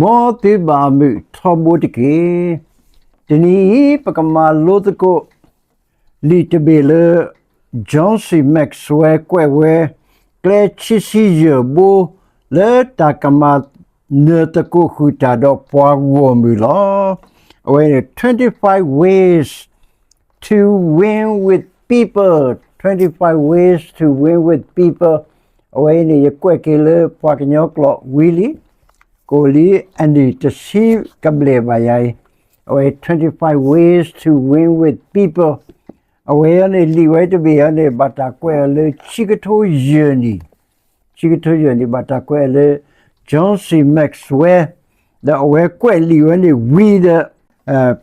မ်သုဘၣ်မုာ်ထီဘိတက့ၢ်. တနံၤအံၤ ပကမၤလိသကိး လံာ်တဘ့ၣ်လၢ John C Maxwell ကွဲးဝဲ ကျဲခံဆံယဲၢ်ဘိ လၢတၢ်ကမၤနၢၤသကိးဃုာ်တၢ်ဒီးပှၤဂီၢ်မုၢ်လီၤ. အဝဲန့ၣ် twenty-five ways to win with people, twenty-five ways to win with people. အဝဲအံၤန့ၣ် ယကွဲးက့ၤလၢပှၤကညီကျိာ်ဝံၤလံ, ကိးလံ အနံၣ်တဆံကဘျဲၣ်ဘၣ်ယၤအံၤ, အဝဲ twenty-five ways to win with people. အဝဲအံၤန့ၣ် လံာ်ဝဲတဘ့ၣ်အံၤန့ၣ် ဘၣ်တၢ်ကွဲးအီၤလၢဆံကထိယဲၢ်နံၣ်, ဆံကထိယဲၢ်နံၣ် ဘၣ်တၢ်ကွဲးအီၤလၢ John C Maxwell, ဒီးအဝဲကွဲးလံာ်ဝဲန့ၣ်ဝံၤဒီး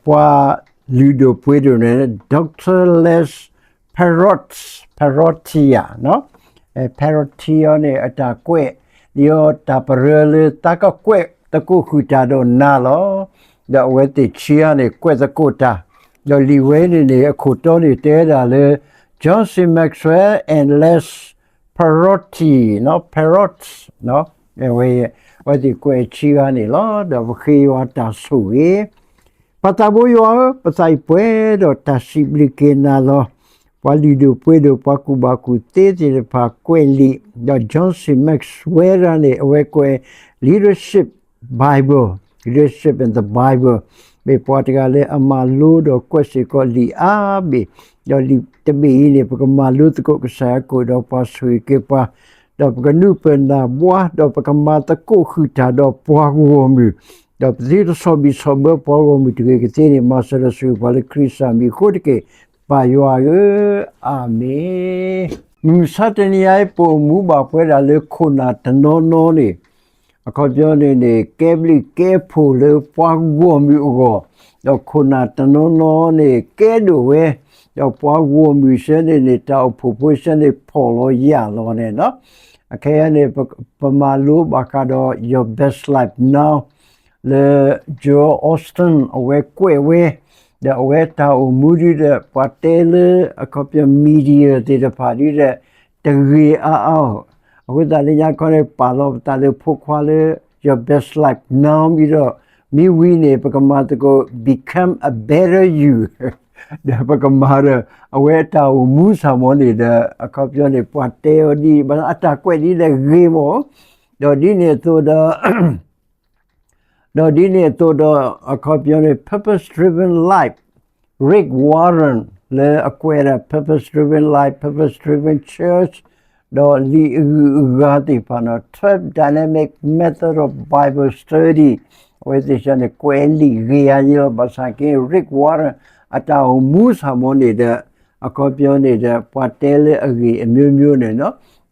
ပှၤလုၢ်ဒိၣ်ပှ့ၤဒိၣ်န့ၣ် Doctor Les Perot, Perot, Perot အံၤန့ၣ် အတၢ်ကွဲး လံာ်အီၤတၢ်ပရၢလၢတၢ်ကကွဲးသကိးဃုာ်တၢ်ဒီးနၤလီၤ. ဒီးအဝဲသ့ၣ်ခံဂၤန့ၣ် ကွဲးသကိးတၢ်, ဒီးလံာ်ဝဲန့ၣ်န့ၣ် အခိၣ်တီန့ၣ်တဲဒၣ်လၢ John C Maxwell and Les Perot, Perot, အဝဲသ့ၣ်ကွဲးဆံဂၤန့ၣ်လီၤ. ဒီးပဃ့ယွၤတၢ်ဆိၣ်ဂ့ၤ ပသးဘိယွၤဧၢ, ပသးအံၤပှဲၤဒီးတၢ်စံးဘျုးက့ၤနၤလီၤ. ပှၤလုၢ်ဒိၣ်ပှ့ၤဒိၣ် ပှၤကူၣ်ဘၣ်ကူၣ်သ့သ့ၣ်တဖၣ်ကွဲးလံာ်, ဒီး John C Maxwell န့ၣ် အဝဲကွဲး Leadership Bible, Leadership in the Bible, မ့ၢ်ပှၤတဂၤလၢအမၤလိဒီးကွဲးစ့ၢ်ကီးလံာ်အါဘ့ၣ်, ဒီးလံာ်တဘ့ၣ်အံၤန့ၣ် ပကမၤလိသကိးကစၢ်ယွၤအကလုၢ်ဒီးပှၤဆိၣ်ဂ့ၤက့ၤပှၤ ဒီးပကနုာ်ပၢၢ်နၢ်ဘှါ, ဒီးပကမၤသကိးဃုာ်တၢ်ဒီးပှၤဂီၢ်မုၢ်, ဒီးပသုတဆီၣ်ဘံၣ်ဆီၣ်ဘၢပှၤဂီၢ်မုၢ်တဂ့ၤကသ့န့ၣ် မၤစၢၤဒီးဆိၣ်ဂ့ၤပှၤလၢခရံာ်စၢ်မံၤအဃိတက့ၢ်, ပၢ်ယွၤဧၢ, အၤမ့ၣ်. မုၢ်မဆါတနံၤအံၤ ပအိၣ်မူဘၣ်ပှဲၤဒၣ်လၢခိၣ်နၢ်တနီၤနီၤန့ၣ် အခီပညီန့ၣ်န့ၣ် ကဲဘျုးကဲဖှိၣ်လၢပှၤဂီၢ်မုၢ်အဂီၢ်, ဒီးခိၣ်နၢ်တနီၤနီၤန့ၣ် ကဲဒိၣ်ဝဲ, ဒီးပှၤဂီၢ်မုၢ်ဆၢန့ၣ်န့ၣ် တၢ်အိၣ်ဖှိၣ်ဖိဆၢန့ၣ် ဖီၣ်လီၤယာ်လီၤန့ၣ်လီၤ. အခဲအံၤန့ၣ် ပမၤလိဘၣ်ဃးဒီး Your Best Life Now လၢ Joel Osteen အဝဲကွဲးဝဲ, ဒီးအဝဲတၢ်အိၣ်မူဒ်ဒီး ပှၤတဲလၢအခီပညီ media သ့ၣ်တဖၣ်ဒ်ဒီး တဂ့ၤအါအါအီၤ, အဃိသတးလၢညါခီန့ၣ် ပာ်လီၤပသးလၢဖိခွါလၢ Your Best Life Now မ့ၢ်ဒီး မ့ၢ်ဝံၤန့ၣ် ပကမၤသကိး Become a Better You ဒီးပကမၤဒီး အဝဲအတၢ်အိၣ်မူစ့ၢ်ကီးန့ၣ်ဒီး အခီပညီန့ၣ် ပှၤတဲအီၤဒ် ဘၣ်ဆၣ်အတၢ်ကွဲးဒ်လဲၣ်ဂ့ၤမး, ဒီးဒ်န့ၣ်အသိးဒီး ဒီးဒ်န့ၣ်အသိးဒီး အခီပညီန့ၣ် Purpose Driven Life, Rick Warren လၢအကွဲးဒၣ် Purpose Driven Life, Purpose Driven Church ဒီးလံာ်အဂုၤအဂၤသ့ၣ်တဖၣ်န့ၣ် Twelve Dynamic Method of Bible Study အဝဲသ့ၣ်စ့ၢ်ကီးန့ၣ် ကွဲးလံာ်ဂ့ၤအါယဲလီၤ. ဘၣ်ဆၣ်က့ Rick Warren အတၢ်အိၣ်မူစ့ၢ်ကီးန့ၣ်ဒီး အခီပညီန့ၣ်ဒီး ပှၤတဲလၢအဂ့ၢ်အမျိုးမျိုးန့ၣ်လီ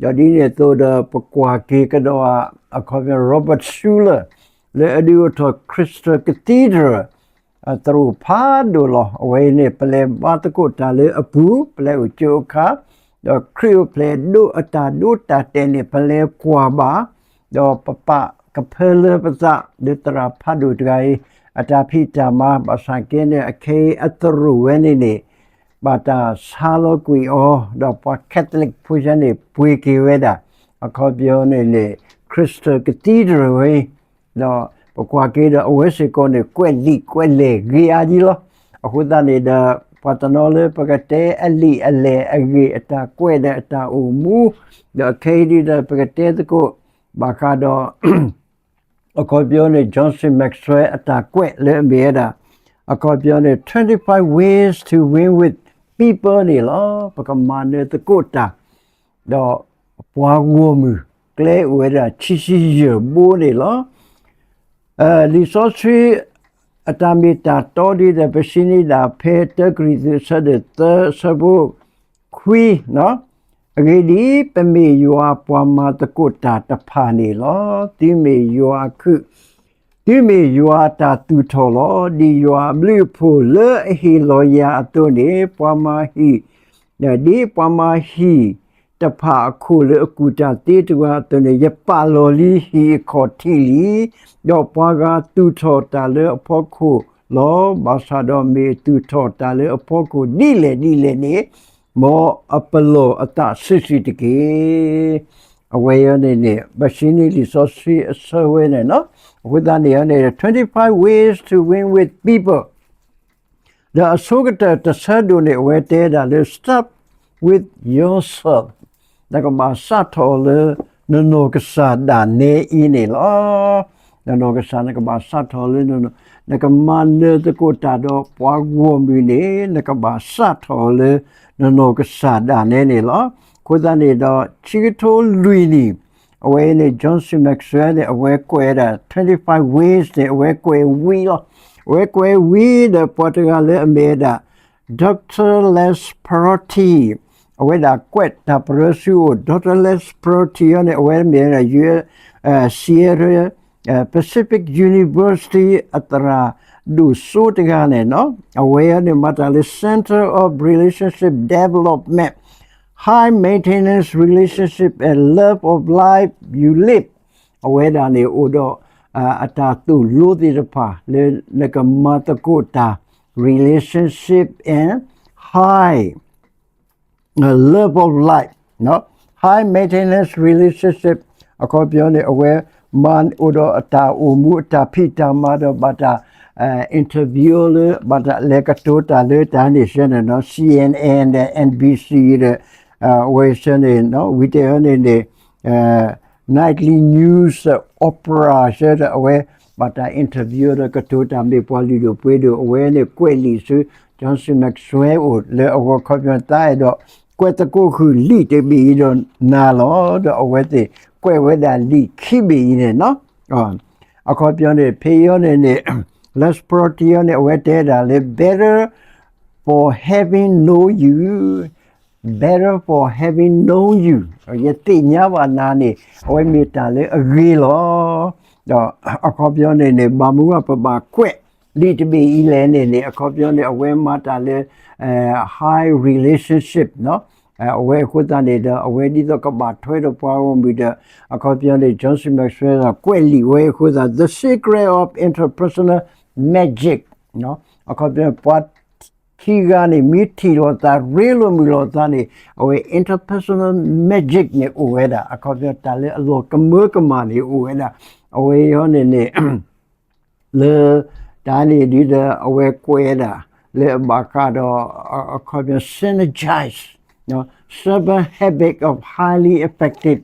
ၤ. ဒီးဒ်န့ၣ်အသိးဒီး ပကွၢ်က့ၤကဒီး အခီပညီ Robert Schuller လၢအဒုးအိၣ်ထီၣ် Crystal Cathedral သရိာ်ဖးဒိၣ်လီၤ. အဝဲအံၤန့ၣ် ပလဲၤဘါသကိးတၢ်လၢအပူၤ, ပလဲၤအိၣ်ကၠိအခါ, ဒီးခရံာ်အိၣ်ဖျဲၣ်ဒိးအတၢ်ဒိတၢ်တဲာ်န့ၣ် ပလဲၤကွၢ်ဘၣ်, ဒီးပပာ်ကဖၢလၢပသး လၢသရၣ်ဖးဒိၣ်တဂၤအံၤ အတၢ်ဖံးတၢ်မၤ ဘၣ်ဆၣ်က့န့ၣ် အခဲအံၤအသရိာ်ဝဲန့ၣ်န့ၣ် ဘၣ်တၢ်ဆါလီၤကွံာ်အီၤ, ဒီးပှၤ Catholic ဖိဆၢန့ၣ် ပှ့ၤက့ၤဝဲဒၣ် အခီပညီန့ၣ်န့ၣ် Crystal Cathedral ဝဲအံၤ, ဒီးပကွၢ်က့ၤဒီးအဝဲစ့ၢ်ကီးန့ၣ် ကွဲးလံာ်ကွဲးလဲၢ်ဂ့ၤအါဒ်လီၤ. အဃိသတးန့ၣ်ဒီး ပှၤတနီၤလၢပကတဲအလံာ်အလဲၢ်အဂ့ၢ်အတၢ်ကွဲးဒီးအတၢ်အိၣ်မူ, ဒီးအခဲအံၤဒ်ဒီး ပကတဲသကိး ဘၣ်ဃးဒီး အခီပညီန့ၣ် John C Maxwell အတၢ်ကွဲးလၢအမ့ၢ်ဝဲဒၣ် အခီပညီန့ၣ် twenty-five ways to win with people န့ၣ်လီၤ. ပကမၤနၢၤသကိးတၢ် ဒီးပှၤဂီၢ်မုၢ် ကျဲအိၣ်ဝဲဒၣ်ခံဆံယဲၢ်ဘိန့ၣ်လီၤ. လံာ်စီဆှံအတၢ်မ့ၢ်တၢ်တီဒ်ဒီး ပစံးန့ၢ်ဒၣ်ဖဲ တၢ ကရံၣ်သူး အဆၢဒိၣ်သၢ အဆၢဖိခွံ, အဂ့ၢ်ဒ်အံၤ, ပမ့ၢ်ယွၤပှၤမၤသကိးတၢ်တဖၣ်န့ၣ်လီၤ. သုမ့ၢ်ယွၤအခုၣ်, သုမ့ၢ်ယွၤအတၢ်သူၣ်ထီၣ်လီၤ. ဒ်ယွၤအဘျုးအဖှိၣ်လၢအဟ့ၣ်လီၤယၤအသိးန့ၣ် ပှၤမၤဟံၣ်, ဒ်ပှၤမၤဟံၣ်တဖၣ်အခိၣ်လၢအကူၣ်တၢ်သ့တဂၤအသိးန့ၣ် ယပာ်လီၤလံဟံၣ်အခီၣ်ထံးလံ, ဒီးပှၤဂၤသူၣ်ထီၣ်တၢ်လၢအဖီခိၣ်လီၤ. ဘၣ်ဆၣ်ဒီးမ့ၢ်သူၣ်ထီၣ်တၢ်လၢအဖီခိၣ်ဒ်လဲၣ်ဒ်လဲၣ်န့ၣ်, မ်အပလီၢ်အသးစုာ်စုာ်တက့ၢ်. အဝဲအံၤန့ၣ်န့ၣ် ပဆံနံၣ်လံာ်စီဆှံအဆၢဝဲန့ၣ်လီၤ. အဃိသတးန့ၣ်န့ၣ် twenty-five ways to win with people ဒီးအဆိကတၢၢ်တဆၢဒိၣ်န့ၣ် အဝဲတဲဒၣ်လၢ start with yourself နကဘၣ်စးထီၣ်လၢ နနီၢ်ကစၢ်ဒၣ်နဲအံၤန့ၣ်လီၤ. နနီၢ်ကစၢ် နကဘၣ်စးထီၣ်လၢ နကမၤနၢၤသကိးတၢ်ဒီးပှၤဂီၢ်မုၢ်န့ၣ် နကဘၣ်စးထီၣ်လၢ နနီၢ်ကစၢ်ဒၣ်နဲန့ၣ်လီၤ. အဃိသတးန့ၣ်ဒီး ခံကထိလွံၢ်နံၣ် အဝဲန့ၣ် John C Maxwell န့ၣ် အဝဲကွဲးဒၣ် twenty-five ways န့ၣ် အဝဲကွဲးဝံၤလီၤ. အဝဲကွဲးဝံၤဒီးပှၤတဂၤလၢအမ့ၢ်ဝဲဒၣ် Doctor Les Perrotti အဝဲဒၣ်ကွဲးတၢ်ပရၢဆူအအိၣ် Doctor Les Perrotti အံၤန့ၣ် အဝဲမ့ၢ်ဝဲဒၣ် Sierra Pacific University အသရၣ်ဒိၣ်စိတဂၤန့ၣ်လီၤ. အဝဲအံၤန့ၣ် မၤတၢ်လၢ Center of Relationship Development, High Maintenance Relationship and Love of Life You Live အဝဲဒၣ်န့ၣ်အိၣ်ဒီး အတၢ်သိၣ်လိသ့ၣ်တဖၣ်လၢနကမၤသကိးတၢ် relationship and high love of life, high maintenance relationship အခီပညီန့ၣ် အဝဲမၤအိၣ်ဒီးအတၢ်အိၣ်မူ အတၢ်ဖံးတၢ်မၤဒီးဘၣ်တၢ် interview လၢ ဘၣ်တၢ်လဲၤကတိၤတၢ်လၢတၢ်န့ၣ်ဆၢန့ၣ် C N N ဒီး N B C ဒီး အဝဲဆၢန့ၣ် ဝံၤတဲအီၤန့ၣ်န့ၣ် nightly news, Oprah ဆၢဒီး အဝဲဘၣ်တၢ် interview ဒီးကတိၤတၢ်မ့ၢ်ပှၤလုၢ်ဒိၣ်ပှ့ၤဒိၣ် အဝဲန့ၣ်ကွဲးလံာ်ဆူ John C Maxwell အအိၣ်လၢအဂီၢ် အခီပညီန့ၣ် တၢ်အဲၣ်ဒိးကွဲးသကိးဃုာ်လံာ်တဘ့ၣ်အံၤဒီးနၤလီၤ. ဒီးအဝဲသ့ၣ်ကွဲးဝဲဒၣ်လံာ်ခံဘ့ၣ်အံၤန့ၣ်လီၤ. အခီပညီန့ၣ် ဖဲအံၤန့ၣ်န့ၣ် Les Perrotti အံၤန့ၣ် အဝဲတဲဒၣ်လၢ better for having known you, better for having known you ယသ့ၣ်ညါဘၣ်နၤန့ၣ် အဝဲမ့ၢ်တၢ်လၢအဂ့ၤလီၤ. ဒီးအခီပညီန့ၣ်န့ၣ် ဘၣ်မနုၤပဘၣ်ကွဲးလံာ်တဘ့ၣ်အံၤလဲၣ်န့ၣ်န့ၣ် အခီပညီန့ၣ် အဝဲမၤတၢ်လၢ high relationship အဝဲအဃိသတးန့ၣ်ဒီး အဝဲဒ်သိးကဘၣ်ထွဲဒီးပှၤဂီၢ်မုၢ်ဒီး အခီပညီန့ၣ် John C Maxwell ကွဲးလံာ်ဝဲအဃိသတး The Secret of Interpersonal Magic အခီပညီ ပှၤခံဂၤန့ၣ် မ့ၢ်ထံၣ်လိာ်သး ရ့လိာ်မုာ်လိာ်သးန့ၣ် အဝဲ interpersonal magic န့ၣ်အိၣ်ဝဲဒၣ် အခီပညီတၢ်လၢအလီၤကမၢကမၣ်န့ၣ်အိၣ်ဝဲဒၣ် အဝဲအံၤန့ၣ်န့ၣ် လၢတၢ်န့ၣ်ဒ်ဒီး အဝဲကွဲးဒၣ်လၢအဘၣ်ဃးဒီး အခီပညီ synergize, seven habits of highly effective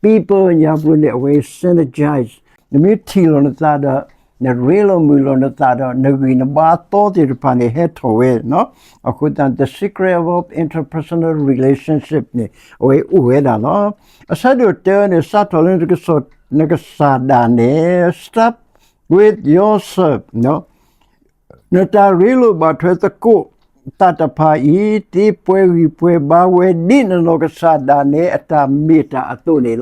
people ညါပူၤန့ၣ် အဝဲ synergize နမ့ၢ်ထံၣ်လိာ်နသးဒီး နရ့လိာ်မုာ်လိာ်နသးဒီး နဂံၢ်နဘါအသီသ့ၣ်တဖၣ်န့ၣ် ဟဲထီၣ်ဝဲ အဃိသတး The Secret of Interpersonal Relationship န့ၣ် အဝဲအိၣ်ဝဲဒၣ်လီၤ. အဆၢဒိၣ်တၢန့ၣ် စးထီၣ်လၢ နကစၢ်ဒၣ်နဲ start with yourself နတၢ်ရ့လိာ်ဘၣ်ထွဲသကိးတၢ်တဖၣ်အံၤ သ့ပှဲၤဂံၢ်ပှဲၤဘါဝဲ ဒ်နနီၢ်ကစၢ်ဒၣ်နဲအတၢ်မ့ၢ်တၢ်အသိးန့ၣ်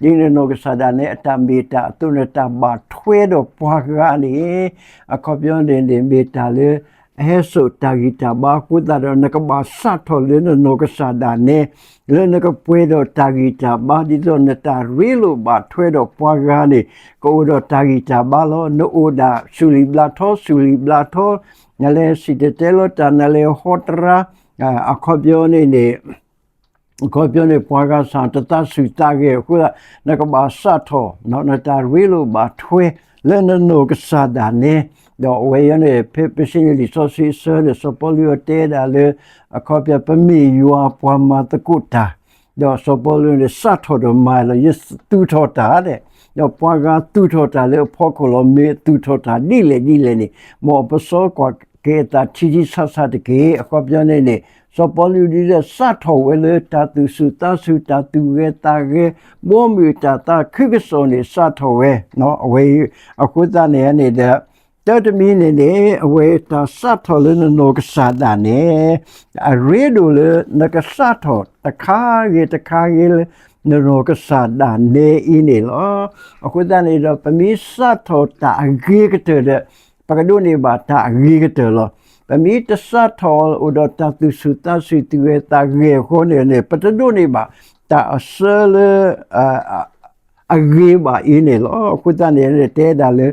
လီၤ. ဒ်နနီၢ်ကစၢ်ဒၣ်နဲအတၢ်မ့ၢ်တၢ်အသိး နတၢ်ဘၣ်ထွဲဒီးပှၤဂၤန့ၣ် အခီပညီန့ၣ်န့ၣ် မ့ၢ်တၢ်လၢ အဟဲစိာ်တၢ်ဂံၢ်တၢ်ဘါအဃိသတးဒီး နကဘၣ်စးထီၣ်လၢနနီၢ်ကစၢ်ဒၣ်နဲ လၢနကပှဲၤဒီးတၢ်ဂံၢ်တၢ်ဘါ ဒ်သိးနတၢ်ရ့လိာ်ဘၣ်ထွဲဒီးပှၤဂၤန့ၣ် ကအိၣ်ဒီးတၢ်ဂံၢ်တၢ်ဘါလီၤ. နအိၣ်ဒၣ်စူၢ်လံာ်ဘျးထီ စူၢ်လံာ်ဘျးထီ နလဲၤစံၣ်တဲၤတဲလီၤတၢ် နလဲၤဟီတရါ အခီပညီန့ၣ်န့ၣ် အခီပညီန့ၣ် ပှၤဂၤစ့ၢ်တသးဆူၣ်သးဂဲၤအဃိသတး နကဘၣ်စးထီၣ် နတၢ်ရ့လိာ်ဘၣ်ထွဲ လၢနနီၢ်ကစၢ်ဒၣ်နဲ ဒီးအဝဲအံၤန့ၣ် ဖဲပဆ့န့ၣ်လံာ်စီဆှံအဆၢန့ၣ် စီၤပီလူးအတဲဒၣ်လၢ အခီပညီ ပမ့ၢ်ယွၤပှၤမၤသကိးတၢ် ဒီးစီၤပီလူးန့ၣ် စးထီၣ်ဒီးမၤလီၤ ယသူၣ်ထီၣ်တၢ်ဒဲး ဒီးပှၤဂၤသူၣ်ထီၣ်တၢ်လၢအဖီခိၣ်လီၤ. မ့ၢ်သူၣ်ထီၣ်တၢ်ဒ်လဲၣ်ဒ်လဲၣ်န့ၣ် မ်ပစီကွၢ်က့ၤအသးထံထံဆးဆးတက့ၢ်. အခီပညီန့ၣ်န့ၣ် စီၤပီလူးဒ်ဒီးစးထီၣ်ဝဲလၢတၢ်သူၣ်ဆူၣ်သးဆူၣ် တၢ်သူၣ်ဂဲၤသးဂဲၤ ဘီမုၢ်တၢ်သးခုကစီၣ်န့ၣ် စးထီၣ်ဝဲ အဝဲ အဃိသတးန့ၣ်န့ၣ်ဒီး တၢ်တမံၤန့ၣ်န့ၣ် အဝဲတၢ်စးထီၣ်လၢနနီၢ်ကစၢ်ဒၣ်နဲ အရ့ဒိၣ်လၢနကစးထီၣ်တခါဂ့ၤတခါဂ့ၤလၢ နနီၢ်ကစၢ်ဒၣ်နဲအံၤန့ၣ်လီၤ. အဃိသတးန့ၣ်ဒီး ပမ့ၢ်စးထီၣ်တၢ်အဂ့ၤကတၢၢ်ဒီး ပကဒိးန့ၢ်ဘၣ်တၢ်အဂ့ၤကတၢၢ်လီၤ. ပမ့ၢ်တစးထီၣ်အိၣ်ဒီးတၢ်သူၣ်ဆူၣ်သးဆူၣ် သူၣ်ဂဲၤသးဂဲၤအဃိန့ၣ်န့ၣ် ပတဒိးန့ၢ်ဘၣ်တၢ်အစၢလၢ အဂ့ၤဘၣ်အံၤန့ၣ်လီၤ. အဃိသတးန့ၣ် တဲဒၣ်လၢ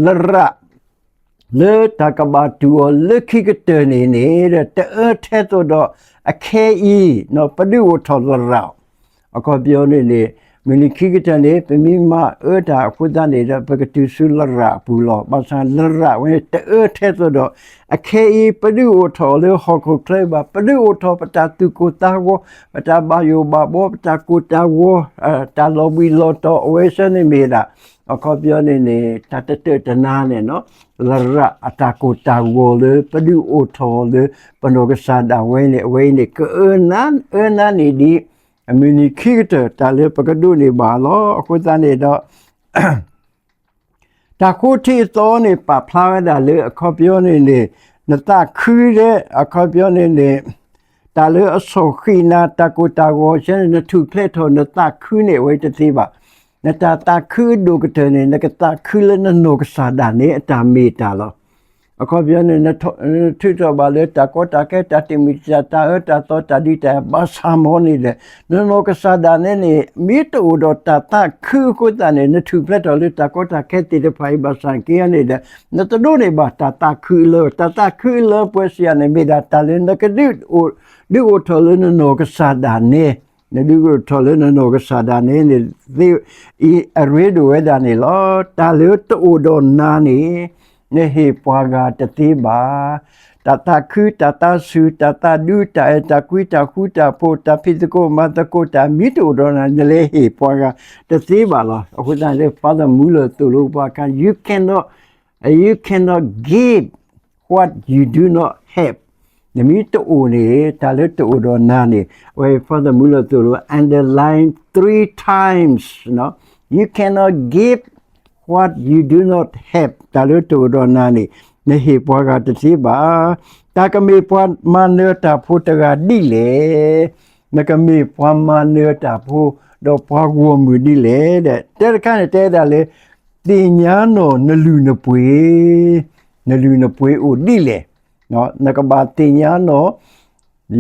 လရာ် လၢတၢ်ကဘၣ်တူၢ်အီၤလၢခံကတၢၢ်န့ၣ်န့ၣ် တအၢထဲသိးဒီးအခဲအံၤ ပဒုးအိၣ်ထီၣ်လရာ်အီၤ အခီပညီန့ၣ်န့ၣ် မုၢ်နံၤခံကတၢၢ်န့ၣ် ပမ့ၢ်မၤအၢတၢ်အဃိသတးန့ၣ်ဒီး ပကတုၤဆူလရာ်အပူၤလီၤ. ဘၣ်ဆၣ်လရာ်ဝဲန့ၣ် တအၢထဲသိးဒီး အခဲအံၤ ပဒုးအိၣ်ထီၣ်လၢဟီၣ်ခိၣ်ချၢဘၣ်, ပဒုးအိၣ်ထီၣ်ပတၢ်သူၣ်ကိၢ်သးဂီၤ, ပတၢ်ဘၣ်ယိၣ်ဘၣ်ဘှီ, ပတၢ်ကိၢ်တၢ်ဂီၤ, တၢ်လီၤဘှံးလီၤတီၤ အဝဲဆၢန့ၣ်မ့ၢ်ဒၣ် အခီပညီန့ၣ်န့ၣ် တၢ်တတၢၢ်တနါန့ၣ် လရာ်အတၢ်ကိၢ်တၢ်ဂီၤလၢ ပဒုးအိၣ်ထီၣ်လၢ ပနီၢ်ကစၢ်ဒၣ်ဝဲန့ၣ် အဝဲအံၤန့ၣ် ကအၢနါ အၢနါန့ၣ်ဒ် အမုၢ်နံၤခံကတၢၢ် တၢ်လၢပကဒိးန့ၢ်ဘၣ်လီၤ. အဃိသတးန့ၣ်ဒီး တၢ်ဃိထံအသီန့ၣ် ပာ်ဖျါဝဲဒၣ်လၢအခီပညီန့ၣ်န့ၣ် နသးခုဒီး အခီပညီန့ၣ်န့ၣ် တၢ်လၢအဆီၣ်ဃံးနၤ တၢ်ကိၢ်တၢ်ဂီၤဆၢန့ၣ် နထူၣ်ဖျဲးထီၣ် နသးခုန့ၣ် အဝဲတသ့ဘၣ်. နတၢ်သးခုအဒိၣ်ကတၢၢ်န့ၣ် နကသးခုလၢနနီၢ်ကစၢ်ဒၣ်န့ၣ် အတၢ်မ့ၢ်တၢ်လီၤ. အခီပညီန့ၣ် နထုးထီၣ်ဘၣ်လၢတၢ်ကီတၢ်ခဲ တၢ်တမုာ်တၢ် တၢ်အၢတၢ်သီ တၢ်ဒုးတၢ်ယၤ ဘၣ်ဆၣ်မ့ၢ်န့ၣ်ဒီး နနီၢ်ကစၢ်ဒၣ်နဲန့ၣ် မ့ၢ်တအိၣ်ဒီးတၢ်သးခုအဃိသတးန့ၣ် နထူၣ်ဖျဲးထီၣ်လၢတၢ်ကီတၢ်ခဲသ့ၣ်တဖၣ်အံၤ ဘၣ်ဆၣ်က့န့ၣ်ဒီး နတဒိးန့ၢ်ဘၣ်တၢ်သးခုလၢ တၢ်သးခုလၢပှဲၤစံးယၤန့ၣ် မ့ၢ်ဒၣ်တၢ်လၢနကဒုး ဒုးအိၣ်ထီၣ်လၢနနီၢ်ကစၢ်ဒၣ်နဲ နဒုးအိၣ်ထီၣ်လၢနနီၢ်ကစၢ်ဒၣ်နဲန့ၣ် သ့အံၤအရ့ဒိၣ်ဝဲဒၣ်န့ၣ်လီၤ. တၢ်လၢတအိၣ်ဒီးနၤန့ၣ် နဟ့ၣ်ပှၤဂၤတသ့ဘၣ်. တၢ်သးခု တၢ်သးဆူၣ် တၢ်သးဒူ တၢ်အဲၣ်တၢ်ကွံ တၢ်ဃူတၢ်ဖိး တၢ်ဖံးသကိးမၤသကိး တၢ်မ့ၢ်တအိၣ်ဒီးနၤ နလဲၤဟ့ၣ်ပှၤဂၤတသ့ဘၣ်လီၤ. အဃိသတးန့ၣ် Father Muller သိၣ်လိပှၤအခါ you cannot, you cannot give what you do not have. နမ့ၢ်တအိၣ်န့ၣ် တၢ်လၢတအိၣ်ဒီးနၤန့ၣ် အဝဲ Father Muller သိၣ်လိ underline three times, you cannot give what you do not have. တၢ်လၢတအိၣ်ဒီးနၤန့ၣ် နဟ့ၣ်ပှၤဂၤတသ့ဘၣ်. တၢ်ကမ့ၢ်ပှၤမၤနၢၤတၢ်ဖိတဂၤဒ်လဲၣ်. နကမ့ၢ်ပှၤမၤနၢၤတၢ်ဖိ ဒီးပှၤဂီၢ်မုၢ်ဒ်လဲၣ်ဒီး တၢ်တခါန့ၣ် တဲဒၣ်လၢ သ့ၣ်ညါနီၢ်နလုၢ်နပှ့ၤ, နလုၢ်နပှ့ၤအိၣ်ဒ်လဲၣ်. နကဘၣ်သ့ၣ်ညါနီၢ်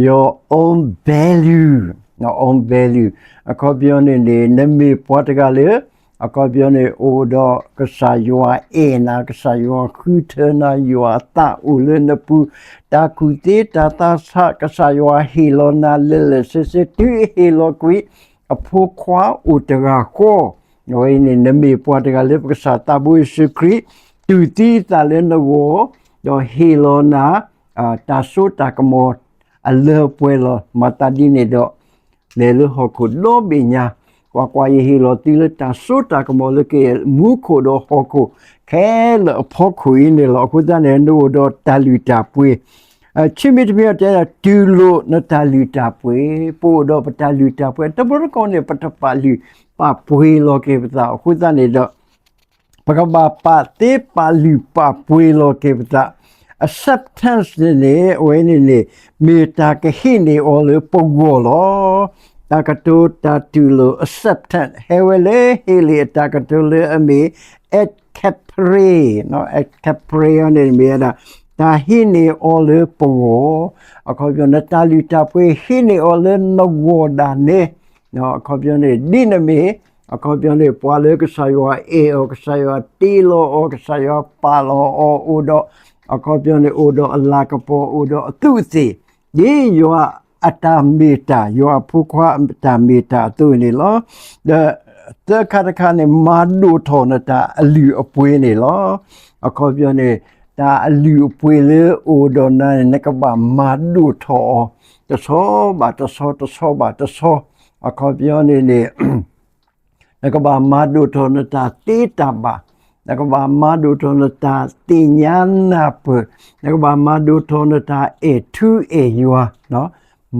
your own value, your own value. အခီပညီန့ၣ်န့ၣ် နမ့ၢ်ပှၤတဂၤလၢ အခီပညီန့ၣ် အိၣ်ဒီးကစၢ်ယွၤအဲၣ်နၤ, ကစၢ်ယွၤဃုထၢနၤ, ယွၤအသးအိၣ်လၢနပူၤ, တၢ်ကူၣ်သ့တၢ်သးဆး ကစၢ်ယွၤဟ့ၣ်လီၤနၤလၢာ်လၢာ်ဆ့ဆ့ တုၤအဟ့ၣ်လီၤကွံာ် အဖိခွါအိၣ်တဂၤဃီ, အဝဲအံၤန့ၣ် နမ့ၢ်ပှၤတဂၤလၢပကစၢ်သးဘိယ့ၣ်ၡူးခရံာ် တူၢ်သံအသးလၢနဂီၢ်, ဒီးဟ့ၣ်လီၤနၤ တၢ်စိတၢ်ကမီၤအလၢအပှဲၤလီၤ. မၤသးဒ်န့ၣ်ဒီး လဲၤလၢဟီၣ်ခိၣ်ဒီဘ့ၣ်ညါ, ကွၢ်ကွၢ်, ယဟ့ၣ်လီၤသုလၢတၢ်စိတၢ်ကမီၤလၢကယဲၢ်မူခိၣ်ဒီးဟီၣ်ခိၣ်ခဲလၢာ်အဖီခိၣ်အံၤန့ၣ်လီၤ. အဃိသတးန့ၣ် နအိၣ်ဒီးတၢ်လုၢ်တၢ်ပှ့ၤ ခံမံၤတမံၤအံၤတဲဒၣ် တူၢ်လိာ်နတၢ်လုၢ်တၢ်ပှ့ၤ, ပအိၣ်ဒီးပတၢ်လုၢ်တၢ်ပှ့ၤ တဘျီတခီၣ်န့ၣ် ပတပာ်လုၢ်ပာ်ပှ့ၤလီၤက့ၤပသး အဃိသတးန့ၣ်ဒီး ပကဘၣ်ပာ်သ့ပာ်လုၢ်ပာ်ပှ့ၤလီၤက့ၤပသး acceptance န့ၣ်န့ၣ် အဝဲန့ၣ်န့ၣ် မ့ၢ်တၢ်ကဟံးန့ၢ်အီၤလၢပဂီၢ်လီၤ. တၢ်ကတိၤတၢ်တူၢ်လိာ် acceptance ဟဲဝဲလၢ Haley အတၢ်ကတိၤလၢအမ့ၢ် excaprare, excaprare န့ၣ်မ့ၢ်ဝဲဒၣ် တၢ်ဟံးန့ၢ်အီၤလၢပဂီၢ်, အခီပညီ နတၢ်လုၢ်တၢ်ပှ့ၤဟံးန့ၢ်အီၤလၢနဂီၢ်ဒၣ်နဲ အခီပညီန့ၣ် ဒ်နမ့ၢ် အခီပညီန့ၣ် ပှၤလၢကစၢ်ယွၤအဲၣ်အီၤ, ကစၢ်ယွၤတ့လီၤအီၤ, ကစၢ်ယွၤပာ်လီၤအီၤ အိၣ်ဒီး အခီပညီန့ၣ် အိၣ်ဒီးအလၤကပီၤ အိၣ်ဒီးအသူးအသ့ၣ်, ဒ်ယွၤအတၢ်မ့ၢ်တၢ်, ယွၤအဖိခွါအတၢ်မ့ၢ်တၢ်အသိးန့ၣ်လီၤ. ဒီးသၢခါတခါန့ၣ် မၤဒိၣ်ထီၣ်နတၢ်အလုၢ်အပှ့ၤန့ၣ်လီၤ. အခီပညီန့ၣ် တၢ်အလုၢ်အပှ့ၤလၢအိၣ်ဒီးနၤန့ၣ် နကဘၣ်မၤဒိၣ်ထီၣ်အီၤ တဆီဘၣ်တဆီ တဆီဘၣ်တဆီ, အခီပညီန့ၣ်န့ၣ် နကဘၣ်မၤဒိၣ်ထီၣ်နတၢ်သ့တၢ်ဘၣ်, နကဘၣ်မၤဒိၣ်ထီၣ်နတၢ်သ့ၣ်ညါနၢ်ပၢၢ်, နကဘၣ်မၤဒိၣ်ထီၣ်နတၢ်အဲၣ်ထူအဲၣ်ယွၤ,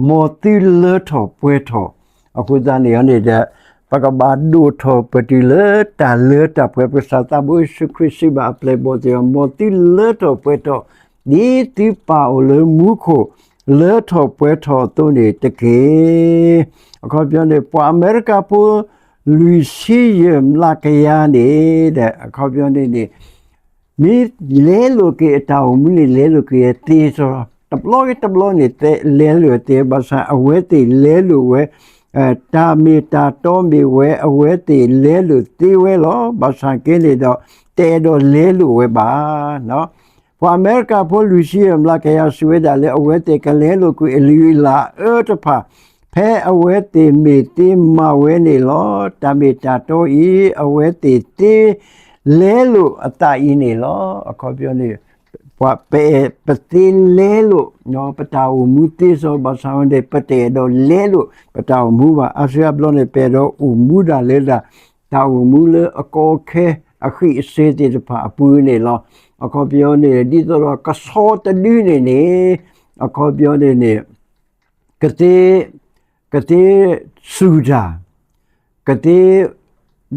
မ်သုလၢထီၣ်ပှဲၤထီၣ်, အဃိသတးန့ၣ်န့ၣ်ဒီး ပကဘၣ်ဒိၣ်ထီၣ်ပတုၤလၢတၢ်လၢတၢ်ပှဲၤ ပကစၢ်သးဘိယ့ၣ်ၡူးခရံာ်စံးဘၣ်အပျဲၢ်အဘီၣ်သ့ၣ်တဖၣ်, မ်သုလၢထီၣ်ပှဲၤထီၣ် ဒ်သုပၢ်အိၣ်လၢမူခိၣ် လၢထီၣ်ပှဲၤထီၣ်အသိးန့ၣ်တက့ၢ်. အခီပညီန့ၣ် ပှၤအမဲရကၤဖိ လွံၢ်ဆံယဲၢ်မျးကယၤန့ၣ်ဒီး အခီပညီန့ၣ်န့ၣ် မ့ၢ်လဲလိာ်က့ၤအတၢ်အိၣ်မူန့ၣ် လဲလိာ်က့ၤသ့စီ, တဘျီဂ့ၤတဘျီန့ၣ် လဲလိာ်သ့ ဘၣ်ဆၣ်အဝဲသ့ၣ်လဲလိာ်ဝဲ တၢ်မ့ၢ်တၢ်တီမ့ၢ်ဝဲ အဝဲသ့ၣ်လဲလိာ်သ့ဝဲလီၤ. ဘၣ်ဆၣ်က့န့ၣ်ဒီး တအဲၣ်ဒိးလဲလိာ်ဝဲဘၣ်. ပှၤအမဲရကၤဖိလွံၢ်ဆံယဲၢ်မျးကယၤစံးဝဲဒၣ်လၢ အဝဲသ့ၣ်ကလဲလိာ်ကွံာ်အလုၢ်အလၢ်အအၢတဖၣ် ဖဲအဝဲသ့ၣ်မ့ၢ်သ့မၤဝဲန့ၣ်လီၤ. တၢ်မ့ၢ်တၢ်တီအံၤ အဝဲသ့ၣ်သ့လဲလိာ်အသးအံၤန့ၣ်လီၤ. အခီပညီန့ၣ် ပှၤပအဲၣ်ပသ့လဲလိာ် ပတၢ်အိၣ်မူသ့စီဘၣ်ဆၣ်ဝဲန့ၣ် ပတအဲၣ်ဒိးလဲလိာ်ပတၢ်အိၣ်မူဘၣ်. အါစုအါဘျီန့ၣ် ပအဲၣ်ဒိးအိၣ်မူဒၣ်လၢဒၣ် တၢ်အိၣ်မူလၢအကီခဲအဃံးအစ့သ့ၣ်တဖၣ်အပူၤန့ၣ်လီၤ. အခီပညီန့ၣ် ဒ်သိးဒီးကဆီတဒုန့ၣ်န့ၣ် အခီပညီန့ၣ်န့ၣ် ကသ့ ကသ့စူၢ်တၢ် ကသ့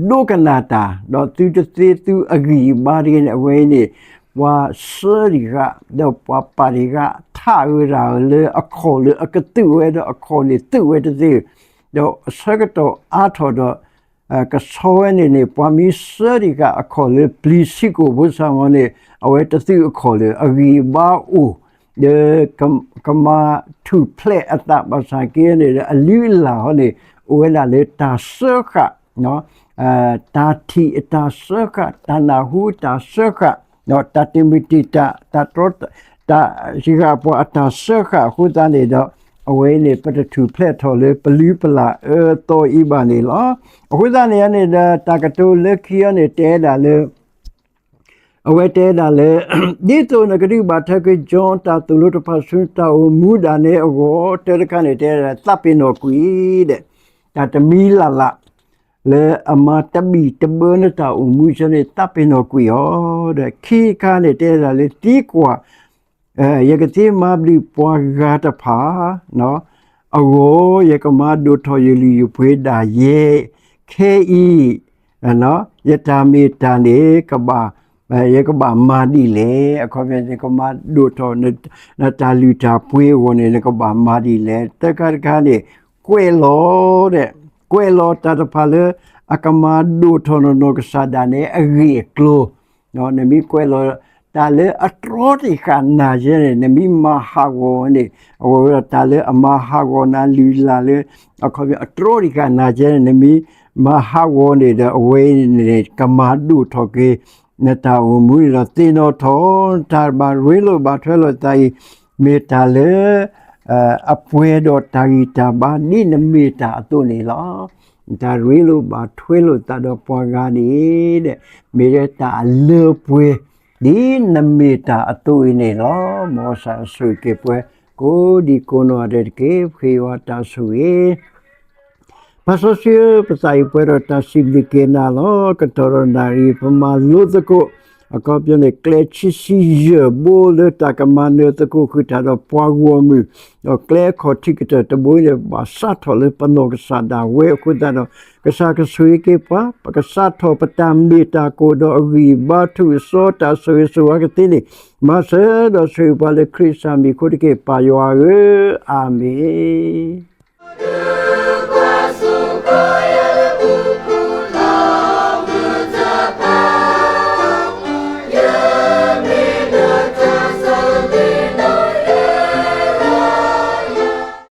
ဒိကနၣ်တၢ် ဒီးသုတသ့သုအဂံၢ်အဘါတဂ့ၤန့ၣ် အဝဲအံၤန့ၣ် ပှၤစၢတံၢ်ဃာ် ဒီးပှၤပာ်တံၢ်ဃာ် ထးအုးတၢ်လၢအခီၣ်လၢအကသုးဝဲ ဒီးအခီၣ်န့ၣ်သုးဝဲတသ့ ဒီးအဆၢကတီၢ်အါထီၣ်ဒီး ကဆီဝဲန့ၣ်န့ၣ် ပှၤမ့ၢ်စၢတံၢ်ဃာ်အခီၣ်လၢပျံၤဆံးကိာ်ဖိဆၣ်မီၤန့ၣ် အဝဲတသုးအခီၣ်လၢအဂံၢ်အဘါအိၣ် ဒီး ကမၤထူၣ်ဖျဲးအသးဘၣ်ဆၣ်က့န့ၣ်ဒီး အလုၢ်အလၢ်ဟီန့ၣ် အိၣ်ဝဲဒၣ်လၢတၢ်စၢဃာ် တၢ်ထံၣ်အတၢ်စၢဃာ် တၢ်နၢ်ဟူတၢ်စၢဃာ် တၢ်တမုာ်တံာ်တာ် တၢ်တြီ တၢ်စံးဃာ်ပှၤအတၢ်စၢဃာ်အဃိသတးန့ၣ်ဒီး အဝဲအံၤန့ၣ် ပတထူၣ်ဖျဲးထီၣ်လၢပလုၢ်ပလၢ်အၢသီအံၤဘၣ်န့ၣ်လီၤ. အဃိသတးန့ၣ်န့ၣ်ဒီး တၢ်ကတိၤလၢခံအံၤန့ၣ် တဲဒၣ်လၢ အဝဲတဲဒၣ်လၢ ဒ်သိးနကဒုးဘၣ်ထွဲက့ၤ John တၢ်သိၣ်လိတဖၣ်ဆူနတၢ်အိၣ်မူဒၣ်နဲအဂီၢ် တၢတခါန့ၣ် တဲဒၣ် သးပ့ၤနီၣ်ကွံာ်ဒီး တၢ်တမံၤလၢ်လၢ် လၢအမၤတဘံၣ်တဘၢနတၢ်အိၣ်မူဆၢန့ၣ် သးပ့ၤနီၣ်ကွံာ်အီၤဒီး ခံခါန့ၣ် တဲဒၣ်လၢသံကွၢ် ယကသ့မၤဘျုးပှၤဂၤတဖၣ် အဂီၢ် ယကမၤဒိၣ်ထီၣ်ယလုၢ်ယပှ့ၤဒၣ်ယဲ ခဲအံၤ ယတၢ်မ့ၢ်တၢ်န့ၣ် ကဘၣ် ယကဘၣ်မၤဒ်လဲၣ်. အခီပညီ နကမၤဒိၣ်ထီၣ် နတၢ်လုၢ်တၢ်ပှ့ၤအဂီၢ်န့ၣ် နကဘၣ်မၤဒ်လဲၣ်. တၢတခါန့ၣ် ကွဲးလီၤ ကွဲးလီၤတၢ်တဖၣ်လၢ အကမၤဒိၣ်ထီၣ်နနီၢ်ကစၢ်ဒၣ်နဲအဂ့ၢ်အကျိၤ နမ့ၢ်ကွဲးလီၤ တၢ်လၢအတြီတံၢ်ဃာ်နၤယဲန့ၣ် နမ့ၢ်မၤဟးဂီၤန့ၣ် အဝဲဝဲဒၣ်တၢ်လၢအမၤဟးဂီၤနၤလုၢ်လၢ်လၢ အခီပညီ အတြီတံၢ်ဃာ်နၤယဲန့ၣ် နမ့ၢ်မၤဟးဂီၤန့ၣ်ဒီး အဝဲန့ၣ် ကမၤဒိၣ်ထီၣ်က့ၤ နတၢ်အိၣ်မူန့ၣ်ဒီး သ့ၣ်နီၣ်ထီၣ် တၢ်ဘၣ်ရ့လိာ်ဘၣ်ထွဲလိာ်သးအံၤ မ့ၢ်တၢ်လၢ အပှဲၤဒီးတၢ်ဂံၢ်တၢ်ဘါ ဒ်နမ့ၢ်တၢ်အသိးန့ၣ်လီၤ. တၢ်ရ့လိာ်ဘၣ်ထွဲလိာ်သးဒီးပှၤဂၤန့ၣ် မ့ၢ်ဒၣ်တၢ်အလၢပှဲၤ ဒ်နမ့ၢ်တၢ်အသိးအံၤန့ၣ်လီၤ. မ်ကစၢ်ဆိၣ်ဂ့ၤက့ၤပှၤ ကိးဒံကိးနီၢ်ဂၤဒဲးတက့ၢ်. ပဃ့ယွၤတၢ်ဆိၣ်ဂ့ၤ ပၢ်စီဆှံဧၢ, ပသးအံၤပှဲၤဒီးတၢ်စံးဘျုးက့ၤနၤလီၤ. ကတီၢ်ဒီးနၣ်ရံၣ် ပမၤလိသကိး အခီပညီန့ၣ် ကျဲခံဆံယဲၢ်ဘိလၢတၢ်ကမၤနၢၤသကိးဃုာ်တၢ်ဒီးပှၤဂီၢ်မုၢ်, ဒီးကျဲအခီၣ်ထံးကတၢၢ်တဘိအံၤန့ၣ် ဘၣ်စးထီၣ်လၢပနီၢ်ကစၢ်ဒၣ်ဝဲအဃိသတးဒီး ကစၢ်ကဆိၣ်ဂ့ၤက့ၤပှၤ, ပကစးထီၣ်ပတၢ်မ့ၢ်တၢ်ကအိၣ်ဒီးအဂံၢ်အဘါ ထူးအစီ တၢ်ဆိၣ်ဂ့ၤဆိၣ်ဝါကသ့န့ၣ် မၤစၢၤဒီးဆိၣ်ဂ့ၤပှၤလၢခရံာ်ကစၢ်မံၤအဃိတက့ၢ်. ပၢ်ယွၤဧၢ, အၤမ့ၣ်.